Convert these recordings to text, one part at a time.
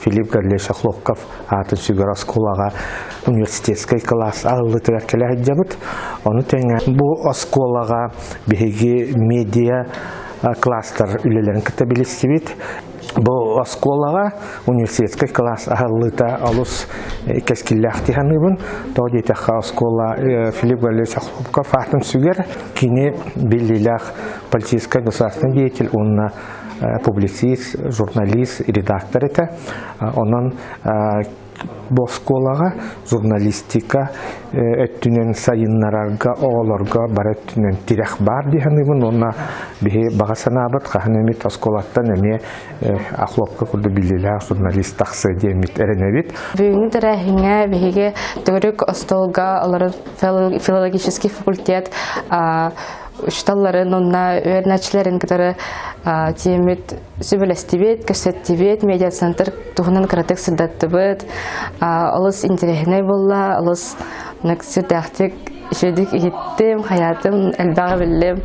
Филипп Гаврильевич Охлопков аатын сүгэр оскуолаҕа университетскай кылаас аһыллыытыгар кэлэ сылдьабыт. Ону тэҥэ бу оскуолаҕа биһиги медиа класстар үлэлэрин кытта билистибит. Бу оскуолаҕа университетскай кылаас аһыллыыта олус кэскиллээх дии саныыбын. Тоҕо диэтэххэ, оскуола Филипп Валерьевич Охлопков аатын сүгэр. Кини биллиилээх политическай государственный деятель уонна публицист, журналист, редактор этэ. Онон бу оскуолаҕа журналистика өттүнэн сайыннарарга оҕолорго бары өттүнэн тирэх баар дии саныыбын уонна биһи баҕа санаабыт хаһан эмит оскуолаттан эмиэ Охлопка курдук биллиилээх журналист тахсыа диэммит эрэнэбит. Бүгүҥҥү тэрээһиҥҥэ биһиги төгүрүк остуолга олорон филологический факультет учууталларын уонна үөрэнээччилэрин кытары тиэммит сүбэлэстибит, кэпсэттибит, медиацентр туһунан кыратык сырдаттыбыт. Олус интэриэһинэй буолла, олус сүрдээхтик үчүгэйдик иһиттим, хайаатым, элбэҕи биллим.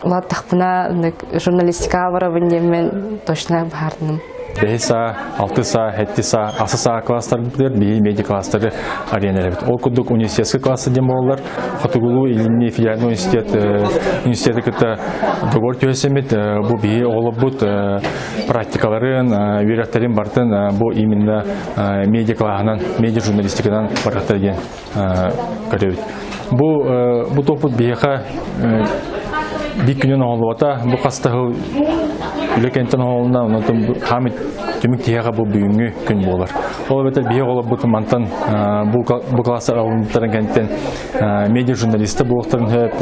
Улааттахпына журналистикаҕа барабын диэммин точно быһаарынным. Бэһис саа, алты саа, хэти саа, асы саа класстарбытыгар биһи медиа класстары арыйан эрэбит. Ол курдук университетскай классы диэн буолаллар. Хотугулуу Илинни федеральный университет университеты кытта договор түһэсэммит бу биһи оҕолорбут практикаларын, үөрэхтэрин бартын бу именно медиа класынан, медиа журналистиканан барыахтара диэн көрөбүт. Бу бу топпут биһиэхэ биир күнүн оҥоһуллубата, бу хаста сыл үлэ кэнниттэн оҥоһулунна, онон хаамыт түмүк тиһэҕэ бу бүгүҥҥү күн буолар. Ол эбэтэр биһиги оҕолорбут мантан бу бу класстар алынтарын кэнниттэн медиа журналиста буолуохтарын сөп,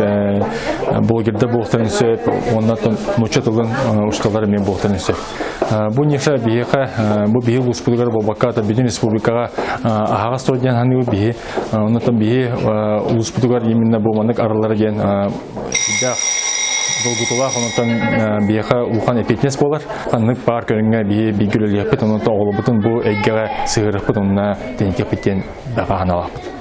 блогерда буолуохтарын сөп, уонна нуучча тылын учууталлара эмиэ буолуохтарын сөп. Бу ниша биһиэхэ, бу биһи улууспутугар буолбакка, бүтүн республикаҕа аһаҕас тур диэн саныыбыт биһи. Оннуттан биһи улууспутугар именно бу маннык арыллара диэн сүрдээх долгутуулаах, оннуттан биһиэхэ улахан эппиэтинэс буолар. Ханнык баар көрүҥҥэ биһи бииргэ үлэлиэхпит, оннуттан оҕолорбутун бу эйгэҕэ сыһыарыахпыт, онно тэнитиэхпит диэн баҕа санаалаахпыт.